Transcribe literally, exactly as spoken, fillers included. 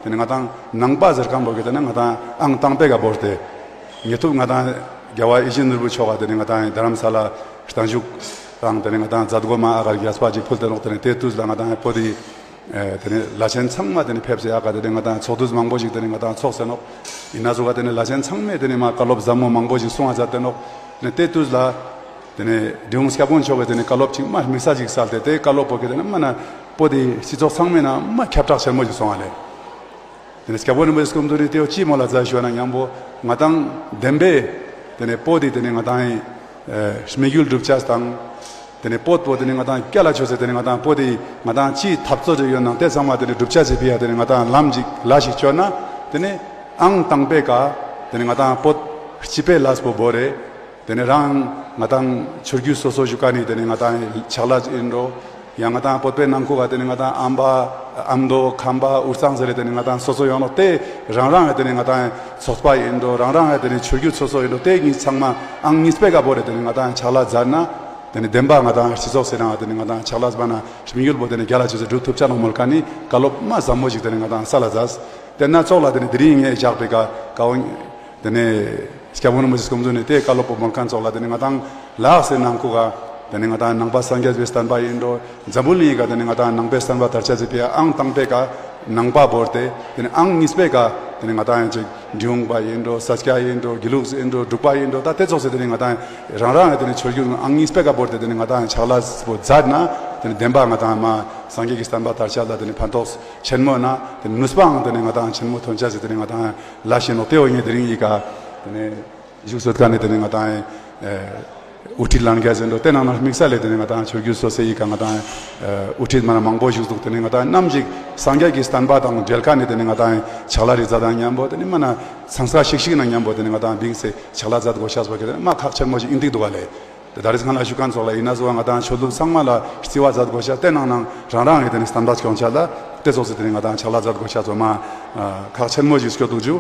ཏེ་ནེ་ང་དང་ནང་པ་ཟེར་ཁན་བོ་གི་ཏེ་ནེ་ང་དང་ཨང་དང་པོའི་ཀ་བོར་ཏེ་ཉེ་ཐུབ་ང་དང་རྒྱལ་བ་ཡིད་བཞིན་ནོར་བུ་མཆོག་ག་ཏེ་ནེ་ང་དང་རྡ་རམ་ས་ལ་རྟ་མཇུག་དང་ཏེ་ནེ་ང་དང་མཛད་སྒོ་མ་ཨ་གར་རྒྱས་པ་ཅིག་ཕུལ་ཏེ་ནོག། ཏེ་ནེ་ཏེ་དུས་ལ་ང་དང་པོ་ཏི་ཨེ་ཏེ་ནེ་བླ་ཆེན་ཚང་མ་ཏེ་ནེ་ཕེབས་སེ་ཨ་ཀ་ཏེ་ནེ་ང་དང་ཚོགས་འདུ་མང་པོ་ཞིག་ཏེ་ནེ་ང་དང་ཚོགས་སེ་ནོག། ཨིན་ན་ཟུག་ག་ཏེ་ནེ་བླ་ཆེན་ཚང་མས་ཏེ་ནེ་མ་བཀའ་སློབ་ཟབ་མོ་མང་པོ་ཞིག་གསུང་བ་མཛད་དེ་ནོག། ཏེ་ནེ་ཏེ་དུས་ལ་ཏེ་ནེ་འབྲི་གུང་སྐྱབས་མགོན་མཆོག་གི་ཏེ་ནེ་བཀའ་སློབ་ཅིག་མ་དམིགས་བསལ་ཅིག་སལ་ཏེ་ཏེ་བཀའ་སློབ་པོ་གི་ཏེ་ནེ་མ་ན་པོ་ཏི་སྤྱི་ཚོགས་ཚང་མའི་ནང་མ་ཁྱབ་བསྒྲགས་ཆེན་མོ་ཞིག་སོང་བ་ལེ། ཏེ་ནེ་སྐྱབས་མགོན་རིན་པོ་ཆེ་སྐུ་མདུན་ནི་ཏེ་བོ་ཅི་མོལ་ལ་མཛད་ཞུ་ན་ཉམ་པོ་ང་དང་བདེན་པའི་ཏེ་ནེ་པོ་ཏི་ཏེ་ནེ་ང་དང་ཨེ་དམིགས་ཡུལ་སྒྲུབ་ཅེས་དང་། ཏེ་ནེ་པོ་ཏི་པོ་ཏེ་ནེ་ང་དང་རྒྱལ་ལ་ཅོས་སེ་ཏེ་ནེ་ང་དང་པོ་ཏི་ང་དང་ཅི་འཐབ་རྩོད་ཅིག་ཡོད་ན་ཏེ་ཚང་མ་ཏེ་ནེ་སྒྲུབ་ཅེས་སི་ཕི་ཡ་ཏེ་ནེ་ང་དང་ལམ་ཅིག་ལ་ཞིག་ཅོ་ན་ཏེ་ནེ་ཨང་དང་པོའི་ཀ་ཏེ་ནེ་ང་དང་པོ་ཏི་སྤྱི་པའི་ལས་པོ་བོར་རེ། ཏེ་ནེ་རང་ང་དང་ཆོས་བརྒྱུད་སོ་སོ་ཞུ་ཁན་ནི་ཏེ་ནེ་ང་དང་ཕྱག་ལས་ཨིན་འགྲོ། ཡང་ང་དང་བོད་པའི་ནང་ཁུལ་ག་ཏེ་ནེ་ང་དང་ཨམ་པ་ཨ་མདོ་ཁམས་པ་དབུས་གཙང་ཟེར་ཏེ་ནེ་ང་དང་སོ་སོ་ཡོང་ནོག། ཏེ་རང་རང་ཏེ་ནེ་ང་དང་ཚོགས་པ་ཨིན་འགྲོ་རང་རང་ཏེ་ནེ་ཆོས་བརྒྱུད་སོ་སོ་ཨིན་འགྲོ་ཏེ་གཉིས་ཚང་མ་ཨང་གཉིས་པའི་ཀ་བོར་རེ་ཏེ་ནེ་ང་དང་ཕྱག་ལས་མཛད་ན་ཏེ་ནེ་བདེན་པ་ང་དང་སྤྱི་ཚོགས་སི་ནང་ཏེ་ནེ་ང་དང་ཕྱག་ལས་མཛད་ན་དམིགས་ཡུལ་པོ་ཏེ་ནེ་རྒྱལ་ལ་ཅོས་སེ་སྒྲུབ་ཐུབ་ཅེས་ནོག་མོལ་ཁན་ནི་བཀའ་སློབ་མ་ཟབ་མོ་ཞིག་ཏེ་ནེ་ང་དང་སལ་ལ་མཛད། ཏེ་ན་ཙོགས་ལ་ཏེ་ནེ་དེ་རིང་ངས་བཞག་པའི་ཀ་ཀ་བོ་ཏེ་ནེ་སྐྱབས་མགོན་རིན་པོ་ཆེ་སྐུ་མདུན་ནི་ཏེ་བཀའ་སློབ་པོ་མོལ་ཁན་ཙོགས་ལ་ཏེ་ནེ་ང་དང་ལ་དྭགས་སི་ནང་ཁུལ་ག་ཏེ་ནེ་ང་དང་ནང་པ་སངས་རྒྱས་པའི་བསྟན་པ་ཨིན་འགྲོ་འཛམ་བུ་གླིང་ག་ཏེ་ནེ་ང་དང་ནང་པའི་བསྟན་པ་དར་ཅེས་སི་ཕི་ཡ་ཨང་དང་པོའི་ཀ་ནང་པ་བོར་ཏེ་ཏེ་ནེ་ཨང་གཉིས་པའི་ཀ་ཏེ་ནེ་ང་དང་ཡང་ཅིག་འབྲི་གུང་པ་ཨིན་འགྲོ་ས་སྐྱ་ཨིན་འགྲོ་དགེ་ལུགས་ཨིན་འགྲོ་འབྲུག་པ་ཨིན་འགྲོ་ད་ཏེ་ཙོགས་སི་ཏེ་ནེ་ང་དང་རང་རང་ཡང་ཏེ་ནེ་ཆོས་བརྒྱུད་ཨང་གཉིས་པའི་ཀ་བོར་ཏེ་ཏེ་ནེ་ང་དང་ཕྱག་ལས་པོ་མཛད་ན་ཏེ་ནེ་བདེན་པ་ང་དང་མ་སངས་རྒྱས་ཀྱི་བསྟན་པ་དར་ཅེས་ལ་ཏེ་ནེ་ཕན་ཐོགས་ཆེན་མོ་ན་ཏེ་ནེ་ནུས་པའང་ཏེ་ནེ་ང་དང་ཆེན་མོ་ཐོན་ཅེས་སི་ཏེ་ནེ་ང་དང་ལ་ཞིག་ནོག། ཏེ་བོ་ངས་དེ་རིང་ཡི་ག་ཏེ་ནེ་བཞུགས་སོད་ཁན་ནི་ཏེ་ནེ་ང་དང་ཨེ་དབུ་ཁྲིད་ལྷན་རྒྱས་ཨིན་འགྲོ་ཏེ་ནང་ན་དམིགས་བསལ་ལས་ཏེ་ནེ་ང་དང་ཆོས་བརྒྱུད་སོ་སོའི་ཡི་ག་ང་དང་ཨེ་དབུ་ཁྲིད་མ་ན་མང་པོ་བཞུགས་འདུག། ཏེ་ནེ་ང་དང་ནམ་ཞིག་སངས་རྒྱས་ཀྱི་བསྟན་པ་དང་འབྲེལ་ཁན་ནི་ཏེ་ནེ་ང་དང་ཕྱག་ལས་རིག་མཛད་དང་ཉམ་པོ་ཏེ་ནེ་མ་ན་ཚང་ས་ཤིག་ཤིག་ན་ཉམ་པོ་ཏེ་ནེ་ང་དང་བིངས་སེ་ཕྱག་ལས་མཛད་དགོས་ཤེས་པོ་གི་ཏེ་ནེ་མ་ཁག་ཆེན་མོ་ཞིག་ཨིན་འདུག་ག་ལེ། ཏེ་ད་རེས་ཁ་ལ་ཞུ་ཁན་ཙོགས་ལ་ཨིན་ན་ཟུག་ང་དང་ཆོས་ལུགས་ཚང་མ་ལ་རྩི་བ་མཛད་དགོས་ཤེས་ཏེ་ནང་ནང་རང་རང་གི་ཏེ་ནེ་བསྟན་པ་སྐྱོང་ཅེས་ལ་ཏེ་ཙོགས་སི་ཏེ་ནེ་ང་དང་ཕྱག་ལས་མཛད་དགོས་ཤེས་ཙོགས་མ་ཁག་ཆེན་མོ་ཞིག་སྐྱོད་འདུག་ཞུ།